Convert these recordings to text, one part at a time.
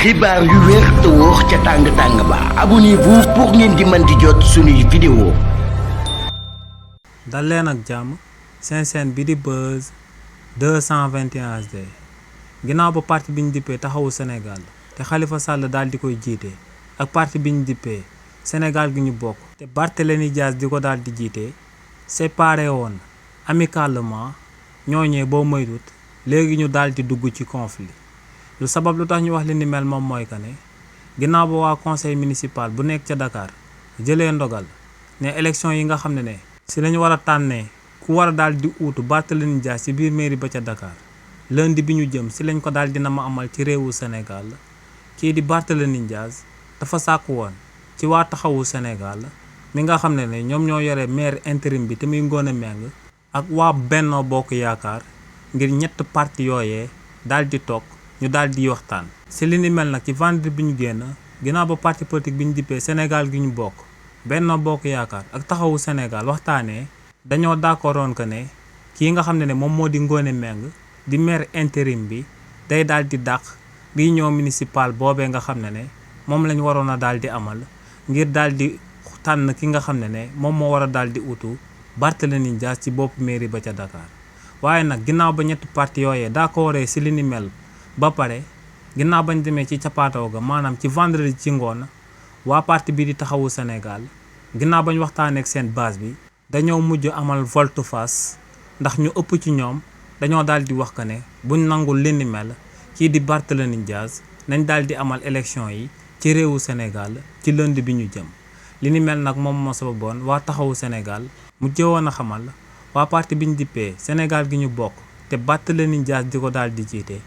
xibaar yu wér te wóor ca tàng-tàng ba abonnez-vous pour ngeen di mën di jot suñuy vidéo. dal leen ak jàmm seen chaîne bi di Buzz 221 HD ginnaaw ba parti bi ñu dippee taxawu Sénégal te Khalifa Sall daal di koy jiite ak parti bi ñu dippee Sénégal gi ñu bokk te Barthélémy Dias di ko daal di jiite séparé woon amicalement ñooñee boo moytut léegi ñu daal di dugg ci conflit. lu sabab lu tax ñu wax li ni mel moom mooy que ne ginnaaw ba waa conseil municipal bu nekk ca Dakar jëlee ndogal ne élection yi nga xam ne si lañu war a tànnee ku war a daal di uutu Barthélémy Dias ci biir mairie ba ca Dakar lundi bi ñu jëm si lañ ko daal dina ma amal ci réewu Sénégal kii di Barthélémy Dias dafa sàkku woon ci waa taxawu Sénégal mi nga xam ne ñoom ñoo yore maire intérim bi te muy Ngoné Mbengue ak waa Benno Bokk Yaakaar ngir ñett parti yooyee daal di toog ñu daal di waxtaan si li ni mel nag ci vendredi bi ñu génn ginnaaw ba parti politique bi ñu dippee Sénégal gi ñu bokk Benno Bokk Yaakaar ak taxawu Sénégal waxtaanee dañoo d'accordoon que ne kii nga xam ne moom moo di Ngoné Mbengue di maire intérim bi day daal di dàq réunion municipale boobee nga xam ne moom lañ waroon a daal di amal ngir daal di tànn ki nga xam ne moom moo war a daal di utu Barthélémy Dias ci bopp mairie ba ca Dakar waaye nag ginnaaw ba ñetti parti yooyee d'accordé si li ni mel ba pare ginnaaw bañ demee ci cappaataw ga maanaam ci vendredi ci ngoon waa parti bi di taxawu Sénégal ginnaaw bañ waxtaanee ak seen base bi dañoo mujj amal volte-face ndax ñu ëpp ci ñoom dañoo daal di wax que ne buñ nangul li ni mel kii di Barthélémy Dias nañ daal di amal élection yi ci réewu Sénégal ci lundi bi ñu jëm li ni mel nag moom moo sababoon waa taxawu Sénégal mu jëwoon a xamal waa parti bi ñu dippee Sénégal gi ñu bokk te Barthélémy Dias di ko daal di jiite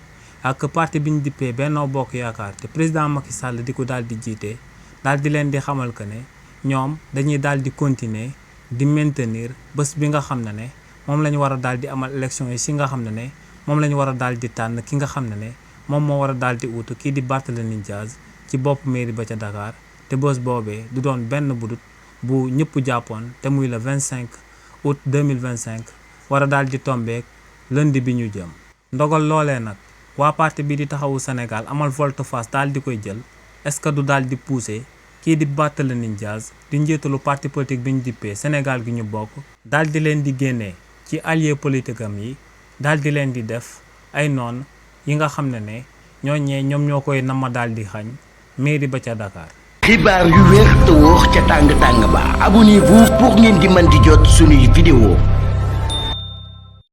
ak parti bi ñu dippee Benno Bokk Yaakaar te président Macky Sall di ko daal di jiite daal di leen di xamal que ne ñoom dañuy daal di continuer di maintenir bés bi nga xam ne moom la ñu war a daal di amal élection yi si nga xam ne moom la ñu war a daal di tànn ki nga xam ne moom moo war a daal di uutu kii di Barthélémy Dias ci bopp mairie ba ca Dakar te bés boobee du doon benn budut bu ñëpp jàppoon te muy le 25 août 2025 war a daal di tombeek lundi bi ñu jëm ndogal loolee nag waa parti bi di taxawu Sénégal amal volte-face daal di koy jël est-ce que du daal di pousser kii di Barthélémy Dias di njiitalu parti politique bi ñu dippee Sénégal gi ñu bokk daal di leen di génnee ci allié politique am yi daal di leen di def ay noon yi nga xam ne ñoom ñoo koy nama daal di xañ mairie ba ca Dakar. xibaar yu wér te wóor ca tàng-tàng ba abonnez-vous pour ngeen di mën di jot suñuy vidéo.